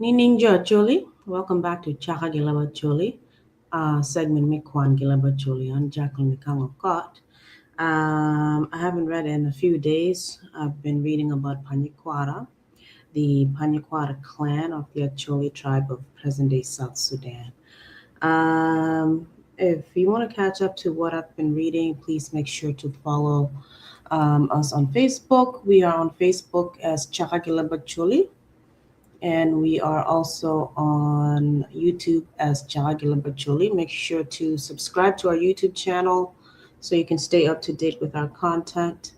Nining Jo Acholi, welcome back to Caka gi Leb Acholi, uh, segment me Kwan gi Leb Acholi. I'm Jacqueline Nikango Kot. I haven't read in a few days. I've been reading about Panyikwara, the Panyikwara clan of the Acholi tribe of present-day South Sudan. If you want to catch up to what I've been reading, please make sure to follow us on Facebook. We are on Facebook as Caka gi Leb Acholi, and we are also on YouTube as Caka gi Leb Acholi. Make sure to subscribe to our YouTube channel so you can stay up to date with our content.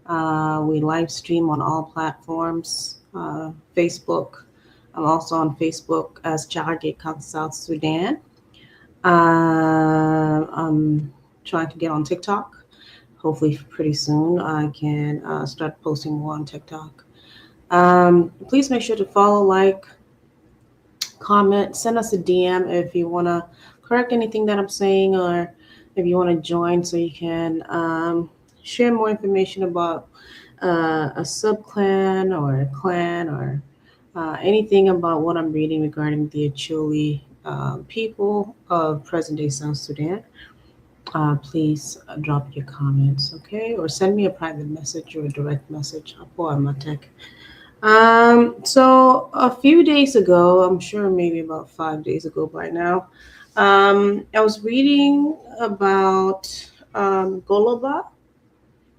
We live stream on all platforms, Facebook. I'm also on Facebook as Caka Kang South Sudan. I'm trying to get on TikTok. Hopefully, pretty soon I can start posting more on TikTok. Please make sure to follow, like, comment, send us a DM if you want to correct anything that I'm saying or if you want to join so you can share more information about a subclan or a clan or anything about what I'm reading regarding the Acholi people of present day South Sudan. Please drop your comments, okay? Or send me a private message or a direct message. So a few days ago, I'm sure maybe about 5 days ago by now, I was reading about Goloba.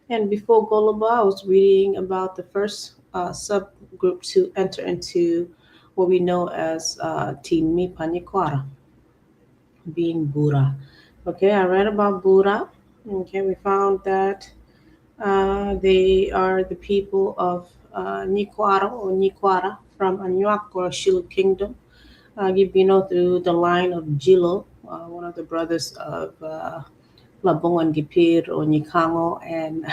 And before Goloba, I was reading about the first subgroup to enter into what we know as Team Mi Panyikwara, being Bura. Okay, I read about Bura. Okay, we found that they are the people of Nyikwara or Nyikwara from Anyak or Shilluk Kingdom. Gibino through the line of Jilo, one of the brothers of Labong and Gipir or Nyikango and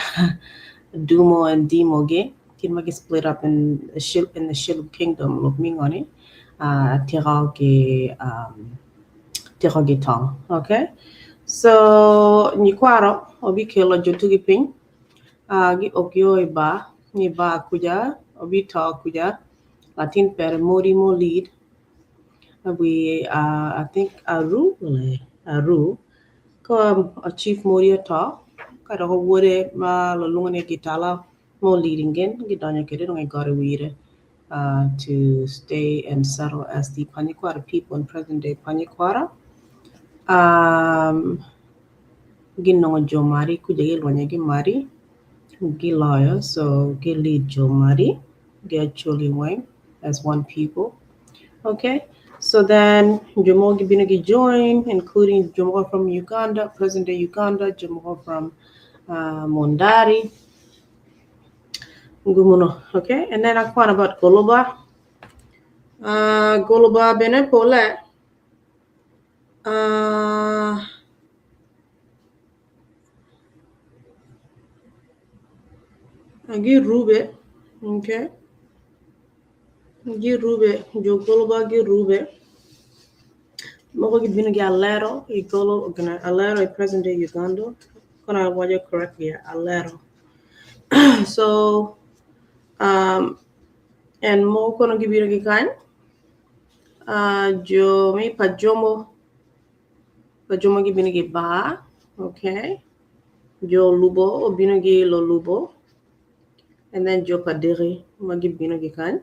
Dumo and Dimoge. Kinmagi split up in the Shilluk Kingdom, Lukmingoni, Tiragi Tong. Okay, so Nyikwaro obi kelo jotugi piny gi okyo ba ni ba kuja obi to kuja Latin per mori mo lead we I think Aru Aru ko a chief mori to ka do wore ma lo lungone gitala mo leading gen gidonyo kede dong gore wire to stay and settle as the Panyikwara people in present day Panyikwara. Ginongo jo mari kuja gi lwonyo gi mari gi loyo, so gi lead jo mari gi Acholi weng as one people. Okay, so then Jomo gi bino gi join, including Jomo from Uganda, present day Uganda, Jomo from Mondari, Gumuno. Okay, and then I kwan about Goloba. Goloba bene pole. Gi rube, okay. Gi rube, jo Goloba gi rube. Moko gi bino gi Alero, i Golo, Alero i present day Uganda. Kona wajo correctly, Alero. So, and moko kono gi bino gi kany. Jo mi pajomo, pajomo gi bino gi ba, okay. Jo Lubo, obino gi lo Lubo. And then jo Padiri, magi bino gi kany.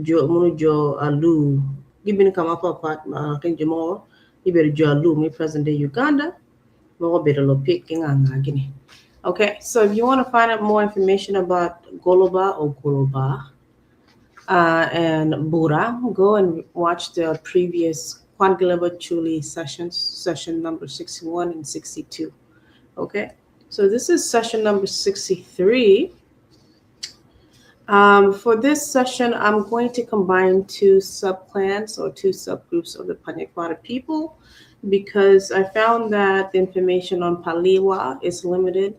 Jo munu jo Alu, gi bino kama pa pat, ma kin jo mo, ibedo jo Alu mi present day Uganda. Moko bedo lo pik ki nga nga gini. Okay, so if you want to find out more information about Goloba or Goloba and Bura, go and watch the previous Kwan gi Leb Acholi sessions, session number 61 and 62. Okay, so this is session number 63. For this session, I'm going to combine two subclans or two subgroups of the Panyikwara people because I found that the information on Paliwa is limited.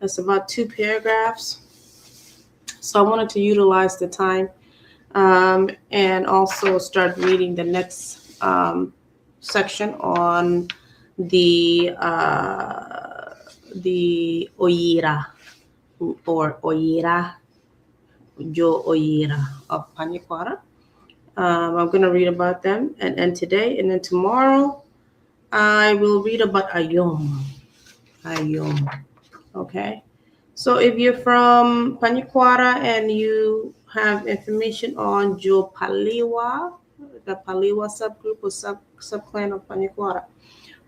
It's about 2 paragraphs. So I wanted to utilize the time and also start reading the next section on the Oyira or Oyira. Jo Oyira of Panyikwara. I'm going to read about them and end today. And then tomorrow, I will read about Ayom. Ayom. Okay. So if you're from Panyikwara and you have information on Jo Paliwa, the Paliwa subgroup or subclan of Panyikwara,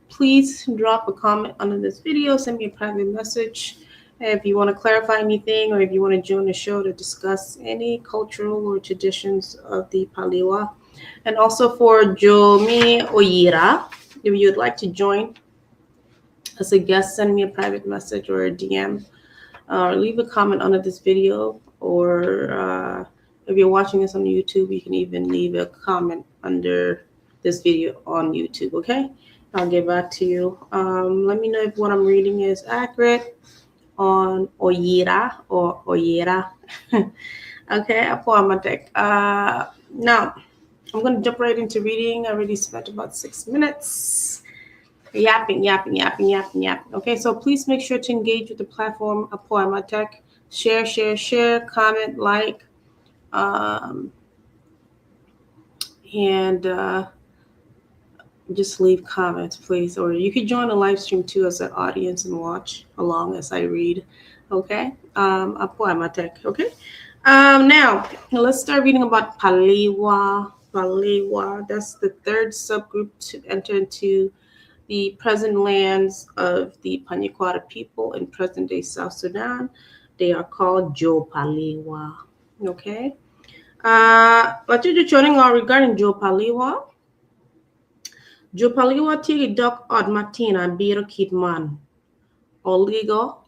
please drop a comment under this video. Send me a private message if you want to clarify anything or if you want to join the show to discuss any cultural or traditions of the Paliwa. And also for Jomi Oyira, if you'd like to join as a guest, send me a private message or a DM, or leave a comment under this video. Or if you're watching this on YouTube, you can even leave a comment under this video on YouTube, okay? I'll get back to you. Let me know if what I'm reading is accurate on Oyira or Oyera. Okay, Apo Amatek. Now, I'm going to jump right into reading. I already spent about 6 minutes yapping, yapping, yapping, yapping, yapping. Okay, so please make sure to engage with the platform Apo Amatek. Share, share, share, comment, like, and just leave comments, please. Or you could join the live stream too as an audience and watch along as I read. Okay, Apo Amatek. Okay. Now let's start reading about Paliwa. Paliwa. That's the third subgroup to enter into the present lands of the Panyikwara people in present-day South Sudan. They are called Jo Paliwa. Okay. Regarding Jo Paliwa, Jo Paliwa tye ki dog ot matino abiro kit man: Oligo,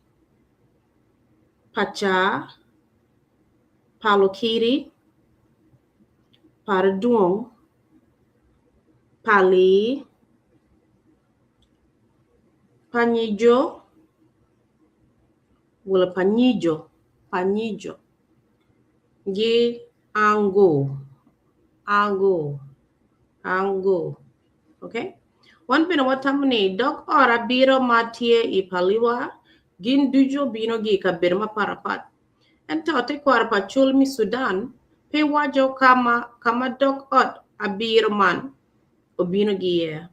Paca, Palokiri, Paradwong, Pali, Panyijo, wala Panyijo, Panyijo, gi Ango, Ango, Ango. Okay? Wan bene watamo ni dog ot abiro ma tye i Paliwa gin ducu obino gi i kabedo mapat apat. Ento tekwaro pa Acholi me Sudan pe waco ka ma dog ot abiro man obino gi iye.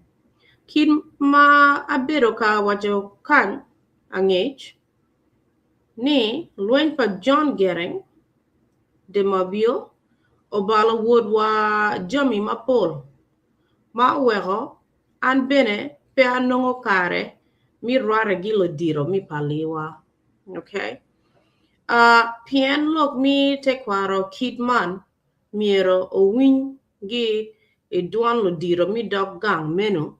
Kit ma abedo ka waco kany angec ni lweny pa John Garang de Mabio obalo wot wa jami mapol ma oweko an bene pe anongo kare mi rwate gi ludito mi Paliwa. Okay? Pien lok mi tekwaro kit man myero owiny gi i dwon ludito mi dog gang meno.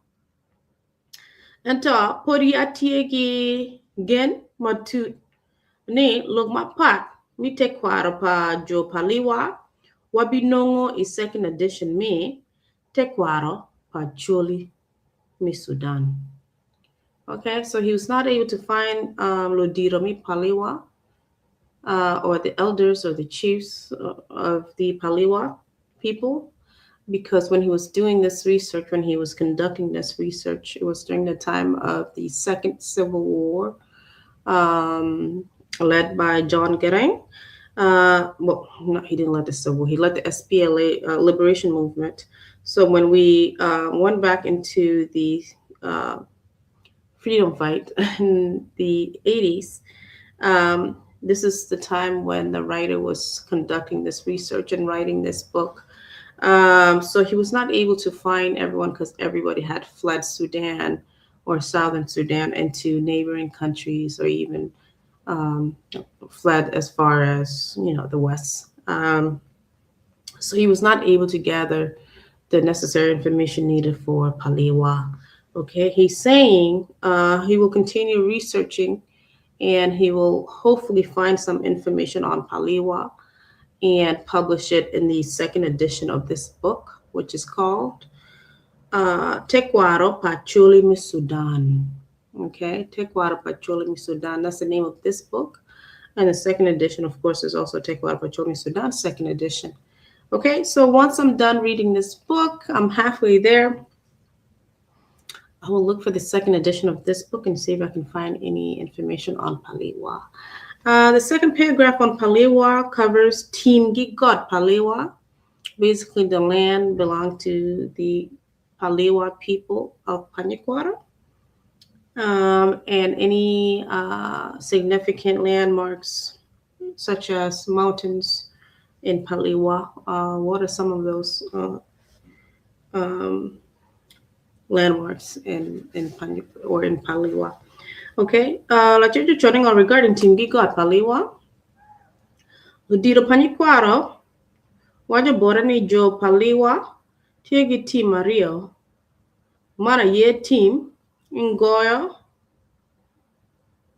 Ento podi atye ki gen matut ni lok mapat mi tekwaro pa Jo Paliwa wabinongo i second edition mi tekwaro pa Acholi mi Sudan. Okay, so he was not able to find Ludito mi Paliwa or the elders or the chiefs of the Paliwa people because when he was doing this research, when he was conducting this research, it was during the time of the Second Civil War, led by John Garang. Well, no, he didn't lead the Civil War. He led the SPLA liberation movement. So when we went back into the freedom fight in the 80s, this is the time when the writer was conducting this research and writing this book. So he was not able to find everyone because everybody had fled Sudan or southern Sudan into neighboring countries or even fled as far as the West. So he was not able to gather the necessary information needed for Paliwa. Okay, he's saying he will continue researching and he will hopefully find some information on Paliwa and publish it in the second edition of this book, which is called Tekwaro Pa Acholi Mi Sudan. Okay, Tekwaro Pa Acholi Mi Sudan. That's the name of this book. And the second edition, of course, is also Tekwaro Pa Acholi Mi Sudan, second edition. Okay, so once I'm done reading this book, I'm halfway there. I will look for the second edition of this book and see if I can find any information on Paliwa. The second paragraph on Paliwa covers Team Gi Got Paliwa. Basically, the land belonged to the Paliwa people of Panyikwara. And any significant landmarks such as mountains in Paliwa. What are some of those landmarks in Pany or in Paliwa? Okay, laco coningo regarding Team Gi Got Paliwa. Ludito Panyikwaro waco bote ni jo Paliwa tye ki tim aryo man aye tim Ngoyo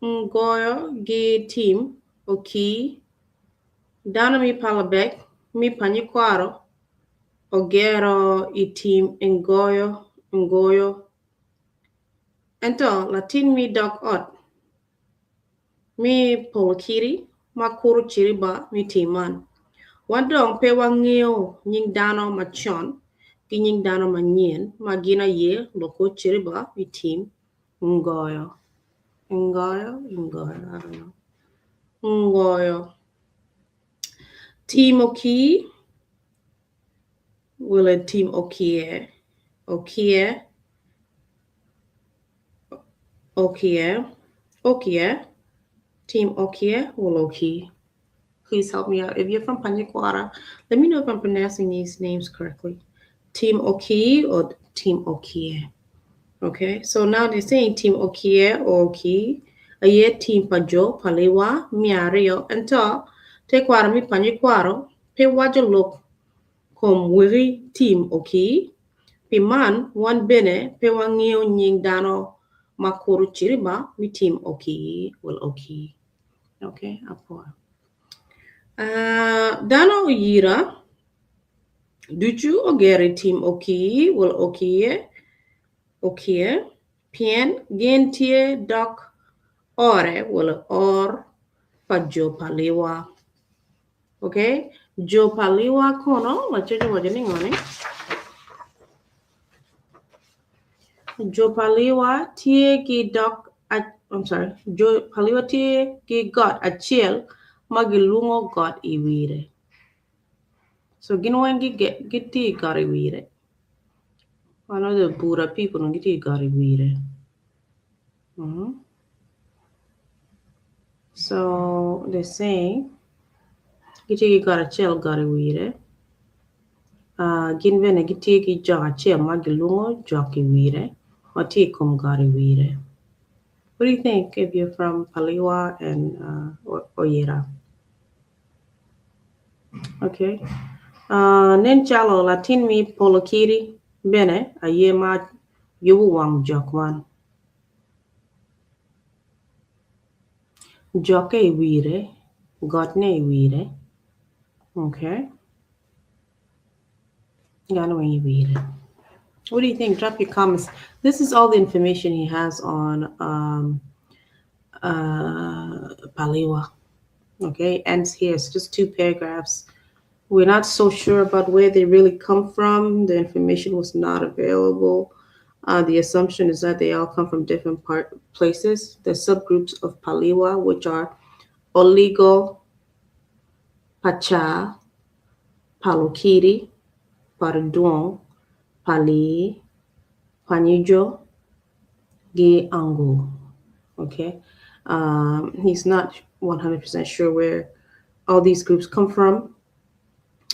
Ngoyo gi tim Okii dano mi Palabek mi Panyikwaro ogero i tim Ngoyo Ngoyo ento latin mi dog ot mi Polokiri ma kuro Ciriba mi tim man. Wan dong pe wangeyo nying dano macon ki nying dano manyen ma gin aye loko Ciriba mi tim Ngoyo. Ngoyo? Ngoyo, I don't know. Ngoyo. Tim Okii, wele Tim Okie, Okie, Okie, Okie, Team Okie, Woloki. Please help me out. If you're from Panyikwara, let me know if I'm pronouncing these names correctly. Team Oki or Team Okie. Okay, so now they're saying Team Okie or Oki, aye Team Pajo, Paliwa, Miario, ento tekwaro mi Panyikwaro, pe waco lok kom wegi Team Oki, pi man wan bene pe wangeyo nying dano ma kuro Ciriba mi Team Oki wel Oki. Okay, apwoyo. Dano oyira ducu ogero i tim Oki wel Okiye, Okiye, pien gin tye dok ore wel or pa jo Paliwa. Okay, jo Paliwa kono lacoc owaco ni ngo ni? Jo Paliwa tye ki dok I'm sorry, jo Paliwa tye ki got acel ma gilwongo got i wire. So gin weng gitye i got i wire. I know the Bura people gitye i got i wire. So they're saying gitye ki got acel got i wire. Gin bene gitye ki jok acel ma gilwongo jok i wire ma tye i kom got i wire. What do you think if you're from Paliwa and Oyira? Okay. Nen calo latin mi Polokiri bene aye ma yubo wang jok man. Jokke i wire, gotne i wire. Okay. What do you think? Drop your comments. This is all the information he has on Paliwa. Okay, ends here. It's just 2 paragraphs. We're not so sure about where they really come from. The information was not available. The assumption is that they all come from different part places. The subgroups of Paliwa, which are Oligo, Pacha, Palokiri, Parduong, Pali, Panyijo, Gi Angu. Okay, he's not 100% sure where all these groups come from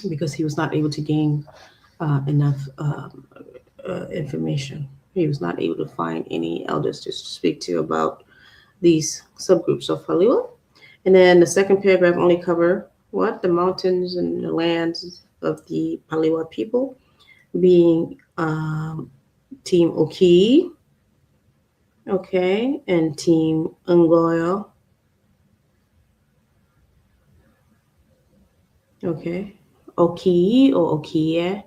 because he was not able to gain enough information. He was not able to find any elders to speak to about these subgroups of Paliwa. And then the second paragraph only cover what? The mountains and the lands of the Paliwa people being Team Oki, okay, and Team Ngoyo. Okay, Oki or Okie,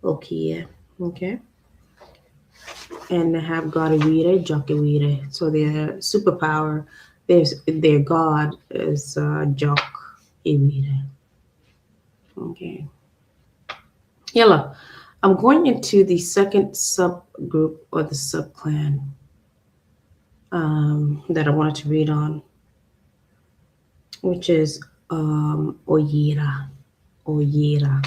Okie, okay. And they have Godiwire, Jokiwire. So their superpower, their god is Jok Iwire. Okay. Yalla. I'm going into the second subgroup or the subclan that I wanted to read on. Which is um, Oyira. Oyira.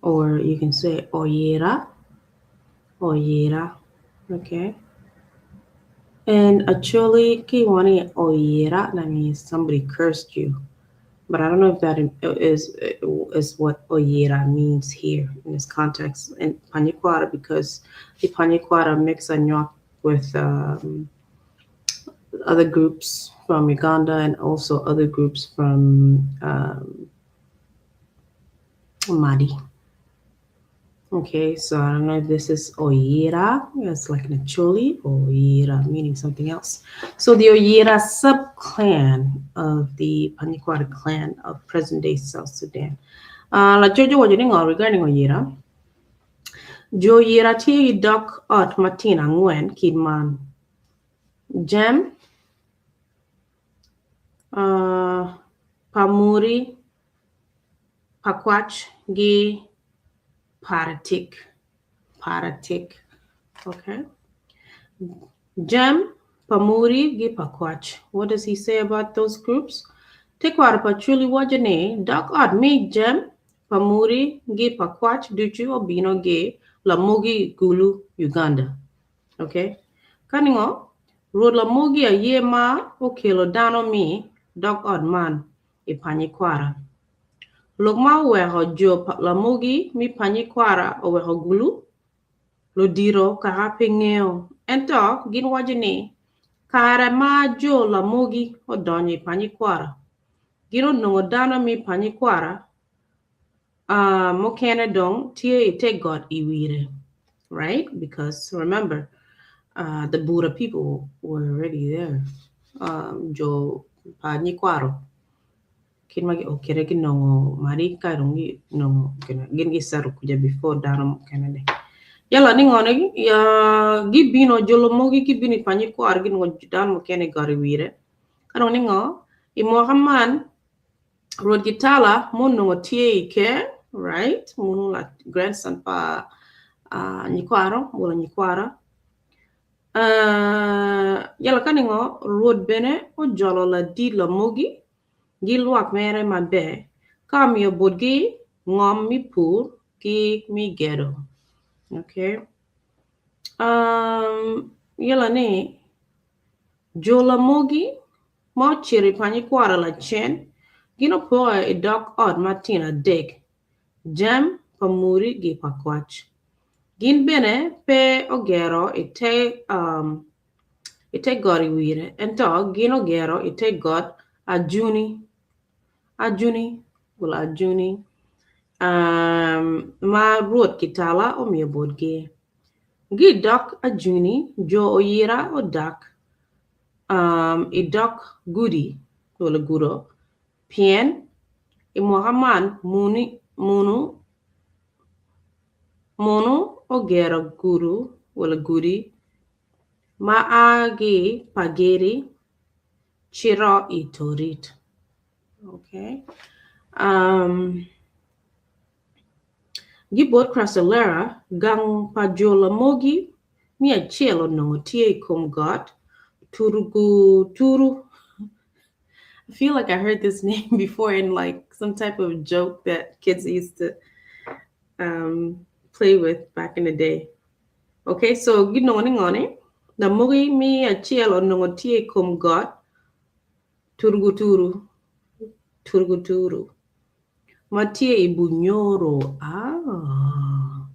Or you can say Oyira. Oyira. Okay. And Acholi Kiwani Oyira, that means somebody cursed you. But I don't know if that is is what Oyira means here in this context in Panyikwara because the Panyikwara mix Anyak with other groups from Uganda and also other groups from Madi. Okay, so I don't know if this is Oyira. It's like an Acholi, Oyira, meaning something else. So the Oyira sub-clan of the Panyikwara clan of present-day South Sudan. Laco jo waco ni ngo regarding Oyira? Jo Oyira tye ki dok ot matino angwen kit man. Jem, Pamuri, Pakwach gi Paratik. Paratik. Okay. Jem, Pamuri gi Pakwach. What does he say about those groups? Tekwaro pa Acholi waco ni dok ot mi Jem, Pamuri gi Pakwach ducu obino gi Lamogi Gulu, Uganda. Okay. Ka ningo, Rwot Lamogi aye ma okelo dano mi dok ot man i Panyikwara. Lok ma oweko jo Lamogi mi Panyikwara oweko Gulu, ludito kaka pe ngeyo. Ento gin waco ni kare ma jo Lamogi odonyo i Panyikwara, gin onongo dano mi Panyikwara mukene dong tye i te got i wire. Right? Because remember, the Buddha people were already there. Jo Panyikwaro kit ma okere ginongo mari ka dong ginongo gin giseto kuca before dano mukene ni. Yala ni ngo ni gibino jo Lamogi gibino i Panyikwaro ginongo dano mukene i got i wire. Ka dong ni ngo i mwaka man Rwot Gitala ma onongo tye i ker, right, munu la grandson pa Nyikwaro, won Nyikwara. Yala ka ningo Rwot bene ojolo ladit Lamogi gi lwak mere maber ka omiyo botgi ngom me pur ki me gedo. Okay. Yala ni jo Lamogi ma ocito i Panyikwara lacen, gin opoke i dog ot matino adek, Jem, Pamuri gi Pakwach. Gin bene pe ogero i te i te got i wire, ento gin ogero i te got Ajuni, Ajuni, wala Ajuni, ma Rwot Kitala omiyo botgi. Gi dok Ajuni, jo Oyira odak i dog gudi wala gudo pien i mwaka man munu munu ogero gudo wala gudi ma a ki Pageri cito i Torit. Okay. Gibot Crasolera, gang pa jo Lamogi me acel onongo tye i kom got Turuguturu. I feel like I heard this name before in like some type of joke that kids used to play with back in the day. Okay, so ginongo ni ngoni Lamogi me acel onongo tye i kom got Turuguturu. Turuguturu. Ma tye i Bunyoro. Ah.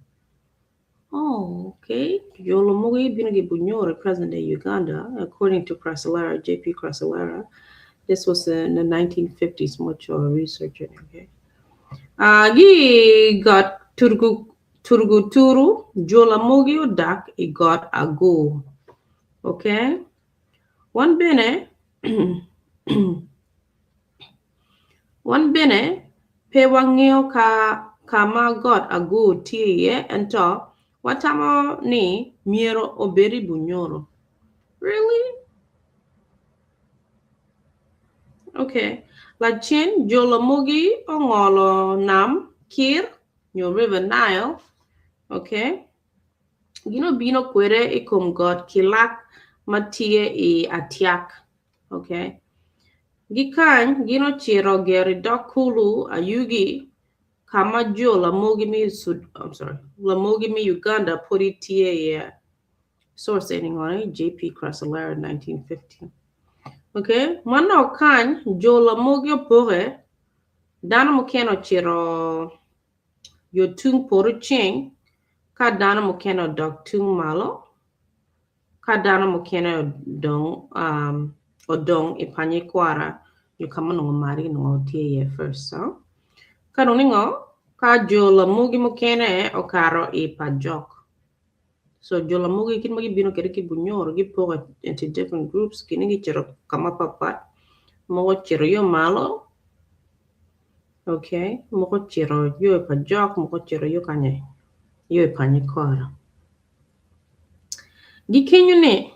Oh, okay. Jo Lamogi bino ki Bunyoro, present day Uganda, according to Crasolera, J.P. Crasolera. This was in the 1950s, much research. Okay. Gi got Turgu, Turguturu, Jo Lamogi odak i got Ago. Okay. Wan bene Wan bene pe wangeyo ka ma got Agur tye iye ento watamo ni myero obed i Bunyoro. Really? Okay. Lacen jo Lamogi ongolo nam Kir nyo River Nile. Okay. Gin obino kwede i kom got Kilak ma tye i Atyak. Okay. Gi kany gin ocito gero i dog kulu Ayugi ka ma jo Lamogi me I'm sorry, Lamogi me Uganda pudi tye iye. Source eni ngone JP Crasolera 1915. Okay, manok kany jo Lamogi opoke dano mukene ocito yo tung poto ceng ka dano mukene odok tung malo ka dano mukene odong um, odong i Panyikwara nyo ka ma onongo mari onongo tye iye first. So, ka dong ningo ka jo Lamogi mukene okato i Pajok. So jo Lamogi kit ma gibino kwede ki Bunyoro gipoko into different groups kine gicito ka mapatpat mogo ocito yo malo okay mogo ocito yo i Pajok mogo ocito yo kanye yo i Panyikwara. Gikenyo ni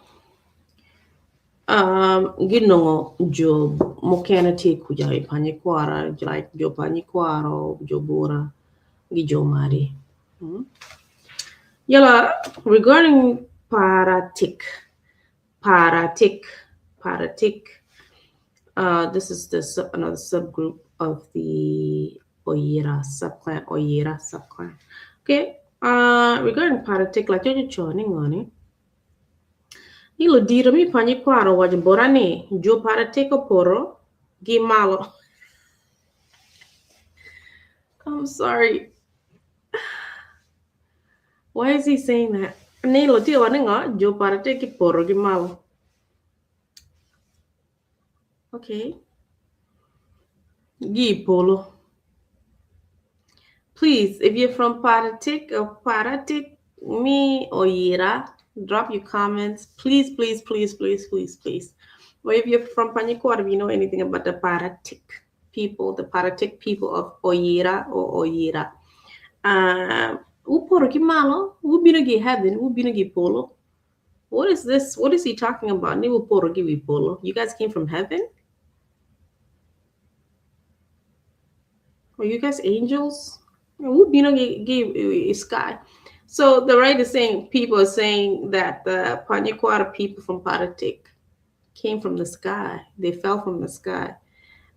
um, ginongo jo mukene tye kuca i Panyikwara like jo Panyikwaro, jo Bura gi jo Madi. Mm. Yala regarding Paratik, Paratik, Paratik. This is the sub, another subgroup of the Oyira subclan, Oyira subclan. Okay, regarding Paratik, laco ococo ni ngoni, ni ludito me Panyikwara owaco bota ni jo Paratik opoto gi malo. I'm sorry. Why is he saying that? Ni lutino wa ni ngo jo Paratik gipoto gi malo. Okay. Gi i polo. Please, if you're from Paratik or Paratik, me Oyira, drop your comments. Please, please, please, please, please, please. Or if you're from Panyikwara, if you know anything about the Paratik people, the Paratik people of Oyira or Oyira. Wupoto ki malo, wubino ki heaven, wubino ki polo. What is this? What is he talking about? Ni wupoto ki wi polo. You guys came from heaven? Are you guys angels? Wubino ki ki sky. So the writer is saying people are saying that the Panyikwara people from Paratik came from the sky. They fell from the sky.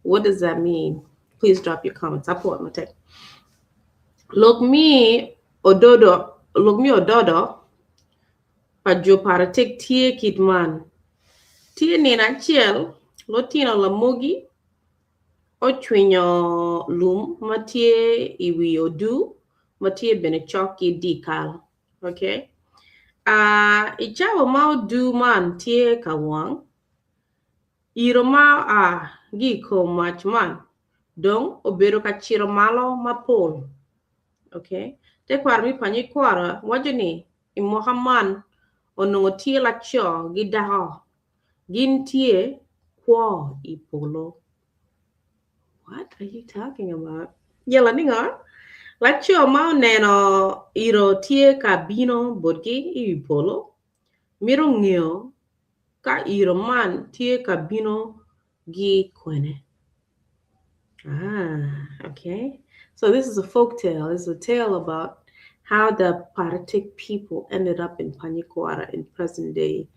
What does that mean? Please drop your comments. I put my text. Lok me ododo, lok me ododo pa jo Paratik tye kit man. Tye nino acel, lutino Lamogi ocwinyo lum ma tye i wi odu ma tye bene cok ki dye kal. Okay. Uh, I cawa ma odu man tye ka wang, iro ma oa ki i kom mac man dong obedo ka cito malo mapol. Okay. Tekwaro me Panyikwara waco ni i mwaka man onongo tye laco ki dako gin tye kwo i polo. What are you talking about? Yela ningo? Laco ma oneno iro tye ka bino botgi i wi polo mito ngeyo ka iro man tye ka bino gi kwene. Ah, okay. So this is a folk tale. It's a tale about how the Paratik people ended up in Panyikwara in present day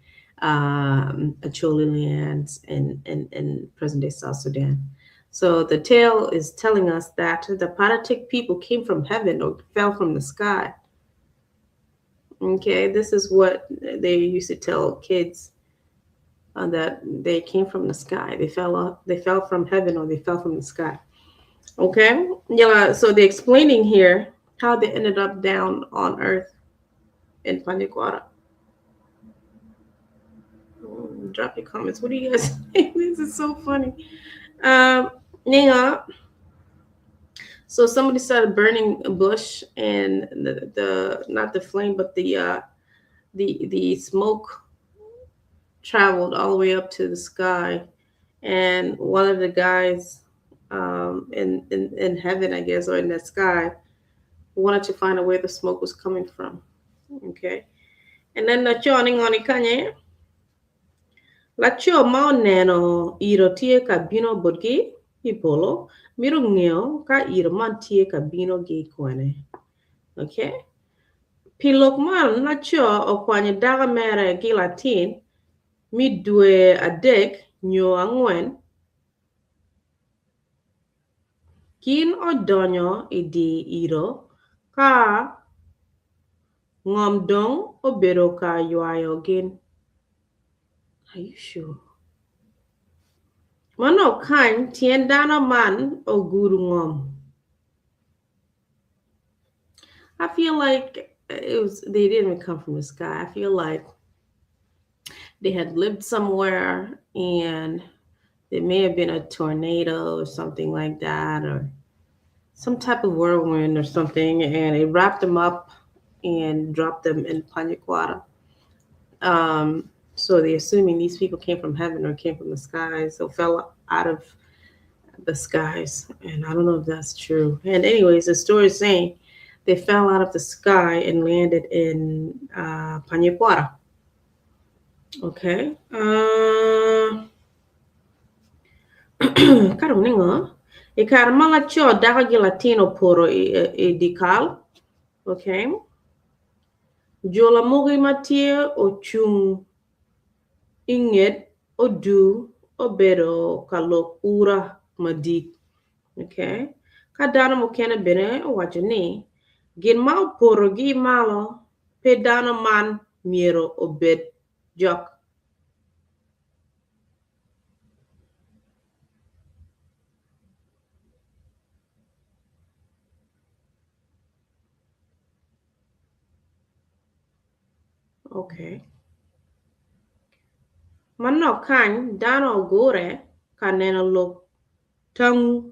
Acholi lands and in present day South Sudan. So the tale is telling us that the Paratik people came from heaven or fell from the sky. Okay, this is what they used to tell kids that they came from the sky. They fell off, they fell from heaven or they fell from the sky. Okay, yeah. So they're explaining here how they ended up down on earth in Panyikwara. Drop your comments. What do you guys think? This is so funny. Ninga. So somebody started burning a bush, and the not the flame, but the smoke traveled all the way up to the sky. And one of the guys in heaven, I guess, or in the sky, wanted to find out where the smoke was coming from. Okay. And then laco ni ngoni kanye, laco ma oneno iro tye ka bino botgi i polo, mito ngeyo ka iro man tye ka bino gi kwene. Okay. Pi lok man, laco okwanyo dako mere ki latin mi dwe 3 nyo 4. Gin odonyo i dye iro ka ngom dong obedo ka ywayo gin. Are you sure? Mano kany tyen dano man ogudo ngom. I feel like it was they didn't even come from the sky. I feel like they had lived somewhere and there may have been a tornado or something like that or some type of whirlwind or something and it wrapped them up and dropped them in Panyikwara. So they're assuming these people came from heaven or came from the skies or fell out of the skies. And I don't know if that's true. And anyways, the story is saying they fell out of the sky and landed in Panyikwara. Okay. Ka dong ningo? I kare ma laco dako ki latin opoto i dye kal, okay, jo lamogi ma tye ocung i nget odur obedo ka lok ura madit. Okay. Ka dano mukene bene owaco ni, Gin ma opotogi malo pe dano man myero obed jok. Okay. Manok kany dano ogure ka neno lok tangu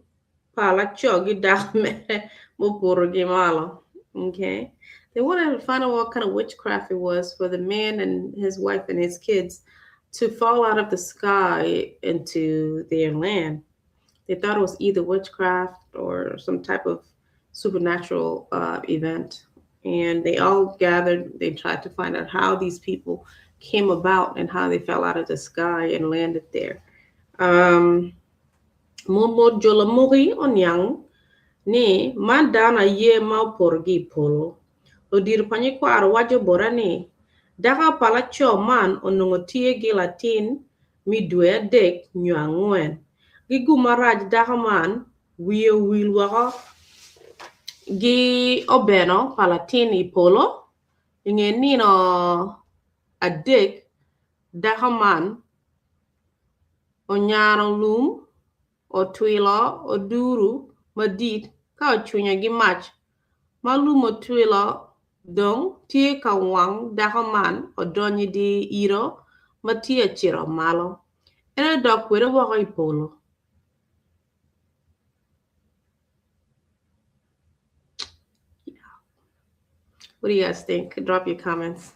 pa laco ki dako mere muputo malo. Okay. They wanted to find out what kind of witchcraft it was for the man and his wife and his kids to fall out of the sky into their land. They thought it was either witchcraft or some type of supernatural event. And they all gathered, they tried to find out how these people came about and how they fell out of the sky and landed there. Mot jo lamogi oniang ni man dano aye ma opotogi i polo. Ludito pa nyikwaro waco bota ni, Dako pa laco man onongo tye ki latin me dwe adek nyo angwen. Gigum marac dako man wiye owil woko gi obeno pa latin i polo. I nge nino adek, dako man onyano lum, otwilo oduru madit ka ocwinyo ki mac. Ma lum otwilo dong tye ka wang dako man odonyo i dye iro ma tye acito malo. En odok kwede woko i polo. What do you guys think? Drop your comments.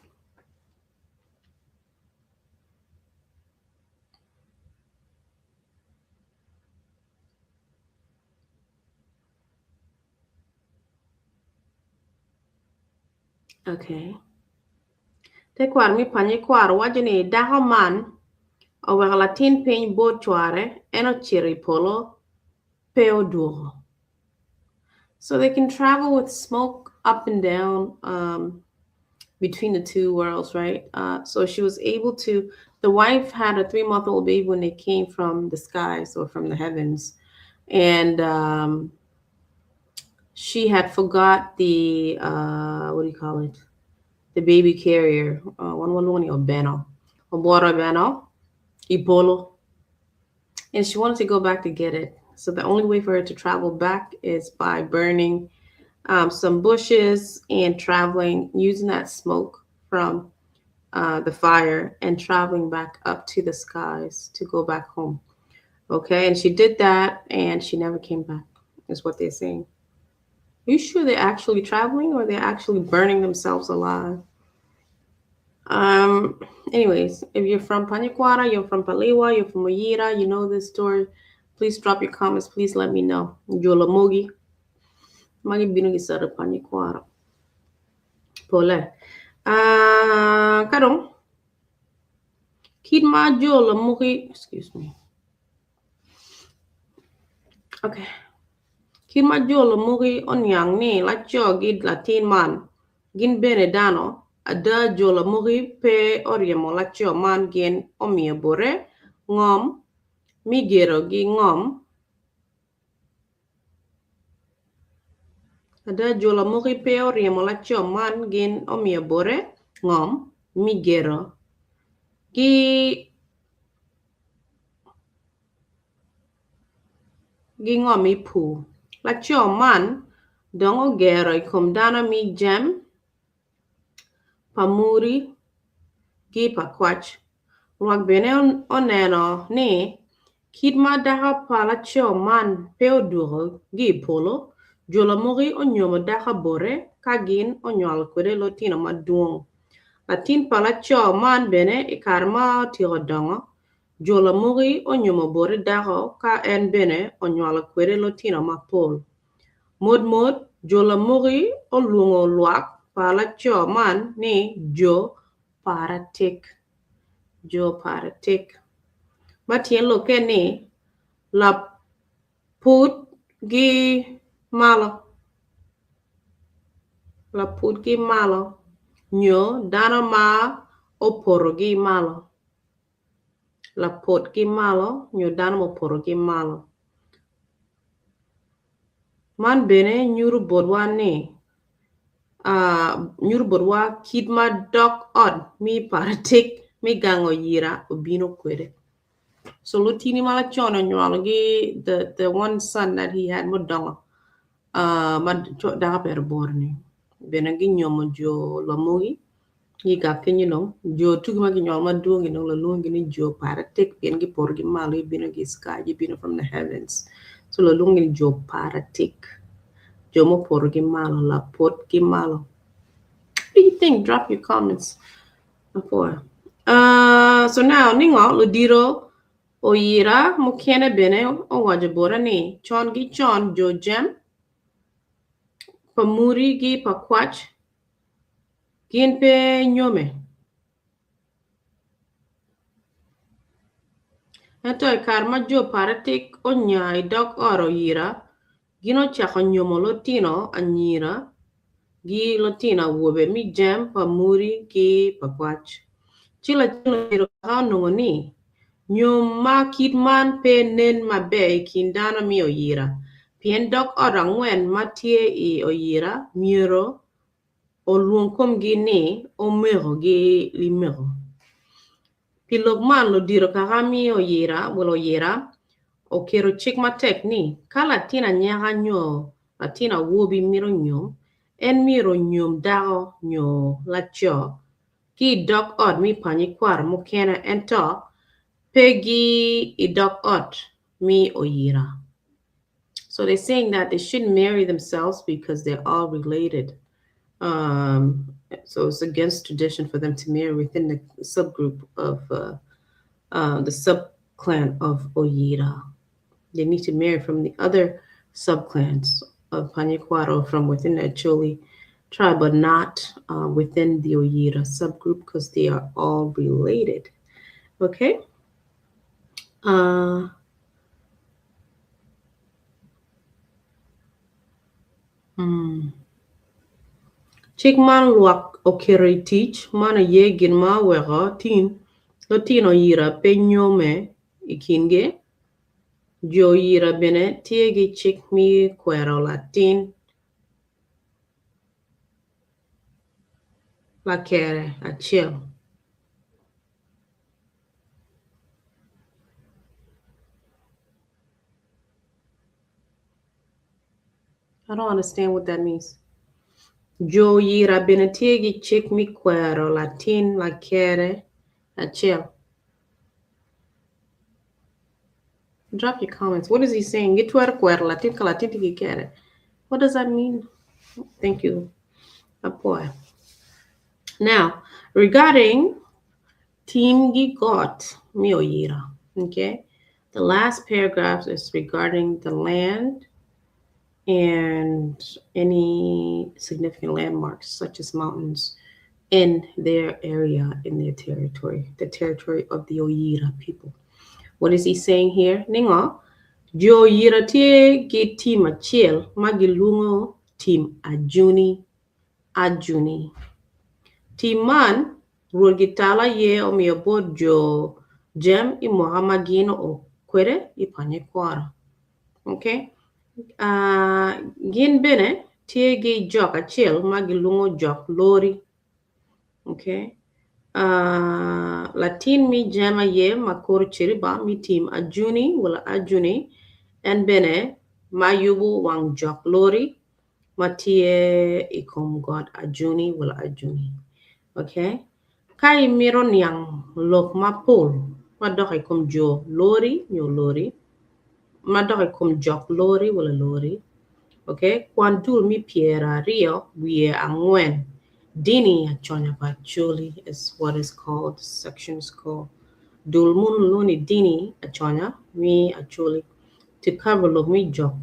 Okay. Tekwaro me Panyikwaro waco ni dako man oweko latin piny bot cware en ocito i polo pe odwogo. So they can travel with smoke up and down um, between the two worlds, right? So she was able to, the wife had a 3-month-old baby when they came from the skies or from the heavens. And she had forgot the, what do you call it? The baby carrier. Wan walwongo ni obeno. Obworo obeno, i polo. And she wanted to go back to get it. So the only way for her to travel back is by burning some bushes and traveling, using that smoke from the fire and traveling back up to the skies to go back home. Okay, and she did that and she never came back, is what they're saying. Are you sure they're actually traveling or they're actually burning themselves alive? Anyways, if you're from Panyikwara, you're from Palewa, you're from Oyira, you know this story, please drop your comments. Please let me know. Jolomogi. Magi bino ki sara Panyikwara. Pole. Ka dong. Kit ma Jolomogi, excuse me. Okay. Kit ma Jolomogi oniang ni laco ki latin man gin bene dano, ada Jolomogi pe oryemo laco man gin omiyo bote ngom mi gedo gi ngom. Ada jo Lamoki pe oryemo laco man gin omiyo bote ngom me gero gi ngom me pur. Laco man dong ogero i kom dano me jam pa muri ki pa kwac. Lwak bene oneno ni kit ma dako pa laco man pe odwogo ki i polo, jo Lamoki onyomo dako bote ka gin onywalo kwede lutino madwong. Latin pa laco man bene i kare ma otyeko dongo, jo Lamoki onyomo bote dako ka en bene onywalo kwede lutino mapol. Motmot, jo Lamoki olwongo lwak pa laco man ni jo Paratik, jo Paratik, ma tyen lokke ni laput gi malo, laput gi malo nyo dano ma opoto gi malo, laput gi malo nyo dano ma opoto gi malo. Man bene nyuto botwa ni nyuto botwa kit ma dok ot me paratik me gang oyira obino kwede. So lutini ma laconi onywalogi the one son that he had mudongo ma dako pire bor-ni bene ginyomo jo lamogi ki i gang kenyo dong jo tugi ma kinywalo madwong-ngi dong lalwongi ni jo paratik pien gipotogi malo gibino ki i sky gibino from the heavens so lalwongi ni jo paratik jo mupotogi malo lapotgi malo. What do you think? Drop your comments. So now ningo ludito oyira mukene bene owaco bota ni con ki con jo jem pa muri ki pa kwac Gin pe nyome. Ento i kare ma jo Paratik onya i dog ot oyira, gin ocako nyomo lutino anyira ki lutino awobe me jam pa muri ki pa kwac. Ci lacen ludito kaka onongo ni, nyom ma kit man pe nen maber i kin dano me oyira, pien dog ot angwen ma tye i oyira myero olwong komgi ni omeko gi limeko. Pi lok man ludito kaka mi oyira wel oyira oketo cik matek ni ka latin anyaka nyo latin awobi mito nyom, en myero onyom dako nyo laco ki i dog ot mi panyi kwaro mukene ento pe gi i dog ot mi oyira. So they're saying that they shouldn't marry themselves because they're all related. Um, so it's against tradition for them to marry within the subgroup of uh, uh, the subclan of Oyira. They need to marry from the other subclans of Panyikwaro from within the Acholi tribe, but not uh, within the Oyira subgroup because they are all related. Okay? Uh, Cik man lwak oketo i tic, man aye gin ma oweko lutino oyira pe nyome i kingi. Jo oyira bene tye ki cik me kwero latin lakere acel. I don't understand what that means. Jo oyira bene tye ki cik me kwero latin lakere acel. Drop your comments. What is he saying? Gitwero kwero latin ka latin tye ki kere. What does that mean? Thank you. Apoya. Now, regarding Tim gi got me oyira. Okay. The last paragraph is regarding the land and any significant landmarks such as mountains in their area, in their territory, the territory of the Oyira people. What is he saying here? Ningo, jo Oyira tye ki tim acel ma gilwongo tim Ajuni. Ajuni. Tim man, Rwot Gitalo aye omiyo bot jo Jem i mwaka ma gin oo kwede i panye kworo. Okay? Uh, gin bene Tye ki jok acel ma gilwongo jok lori okay latin me Jem aye ma kor ciriba me tim Ajuni wala Ajuni en bene ma yubo wang jok lori ma tye i kom got Ajuni wala Ajuni okay ka imito niang lok mapol madok i kom jo lori nyo lori madok i kom jok lori wala lori okay kwan dul me pyeraryo wiye angwen dini aconya pa Acholi is what is called section is called dul munu lwongo ni dini aconya me Acholi to cover lok me jok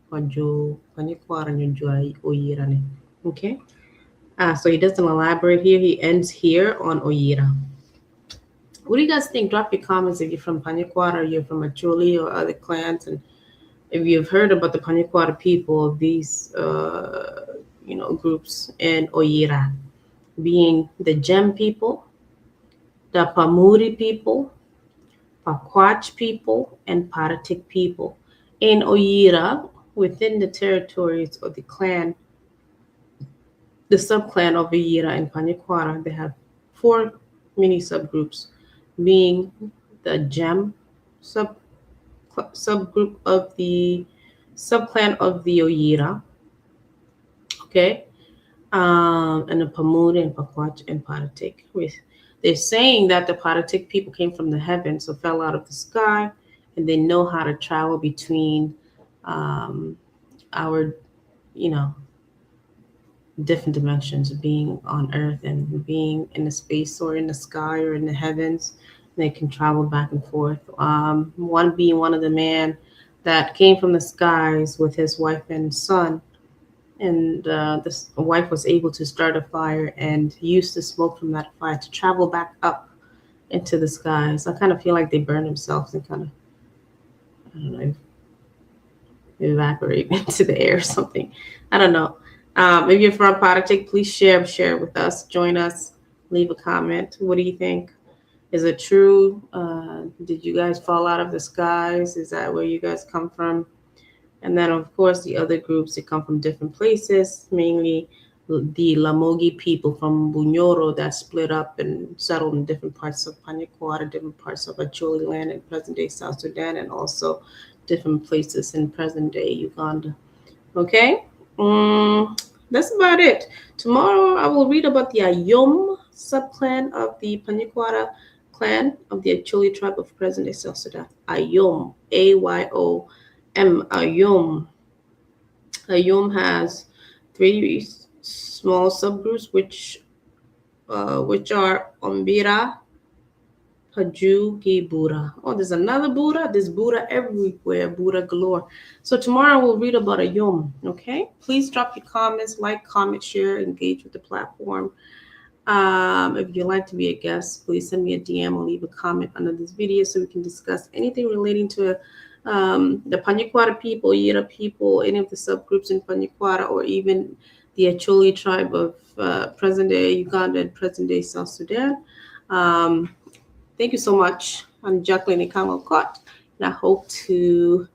pa jo pa nyikwara nyo jo Oyira ni okay so he doesn't elaborate here he ends here on Oyira. What do you guys think? Drop your comments if you're from Panyikwara or you're from Acholi or other clans, and if you've heard about the Panyikwara people of these, groups in Oyira, being the Gem people, the Pamuri people, Pakwach people, and Paratik people. In Oyira, within the territories of the clan, the subclan of Oyira and Panyikwara, they have 4 mini subgroups, being the Gem subgroup of the subclan of the Oyira, okay, and the Pamuri and Pakwach and Paratik. They're saying that the Paratik people came from the heavens, so fell out of the sky, and they know how to travel between our, different dimensions of being on earth and being in the space or in the sky or in the heavens. They can travel back and forth. One being one of the man that came from the skies with his wife and son, and this wife was able to start a fire and use the smoke from that fire to travel back up into the skies. I kind of feel like they burn themselves and kind of, I don't know, evaporate into the air or something. I don't know. If you're from Paratik, please share with us. Join us. Leave a comment. What do you think? Is it true? Did you guys fall out of the skies? Is that where you guys come from? And then, of course, the other groups that come from different places, mainly the Lamogi people from Bunyoro that split up and settled in different parts of Panyikwara, different parts of Acholi land in present-day South Sudan, and also different places in present-day Uganda. Okay? That's about it. Tomorrow, I will read about the Ayom subclan of the Panyikwara clan of the Acholi tribe of present-day South Sudan. Ayom, A-Y-O-M, Ayom. Ayom has 3 small subgroups, which are Ombira, Pajugi, Bura. Oh, there's another Bura. There's Bura everywhere. Bura galore. So tomorrow we'll read about Ayom. Okay? Please drop your comments, like, comment, share, engage with the platform. If you'd like to be a guest, please send me a DM or leave a comment under this video so we can discuss anything relating to the Panyikwara people, Yira people, any of the subgroups in Panyikwara, or even the Acholi tribe of present-day Uganda and present-day South Sudan. Thank you so much. I'm Jacqueline Ikang Okot, and I hope to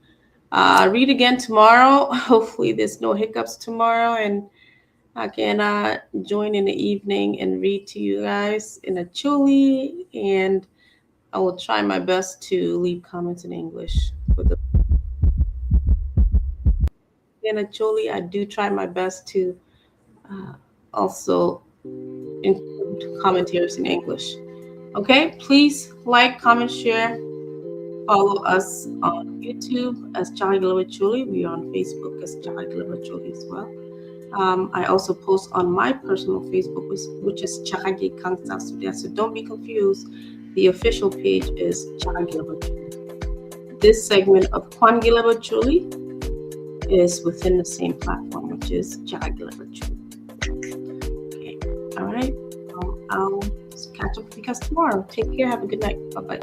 read again tomorrow. Hopefully there's no hiccups tomorrow, and I can join in the evening and read to you guys in Acholi, and I will try my best to leave comments in English. With the in Acholi, I do try my best to also include commentaries in English. Okay, please like, comment, share, follow us on YouTube as Chakagilaba Acholi. We are on Facebook as Chakagilaba Acholi as well. I also post on my personal Facebook, which is Chakagi Kang South Sudan. So don't be confused. The official page is Chakagilaba Acholi. This segment of Kwangilaba Acholi is within the same platform, which is Chakagilaba Acholi. Okay. All right. I'll catch up with you guys tomorrow. Take care. Have a good night. Bye-bye.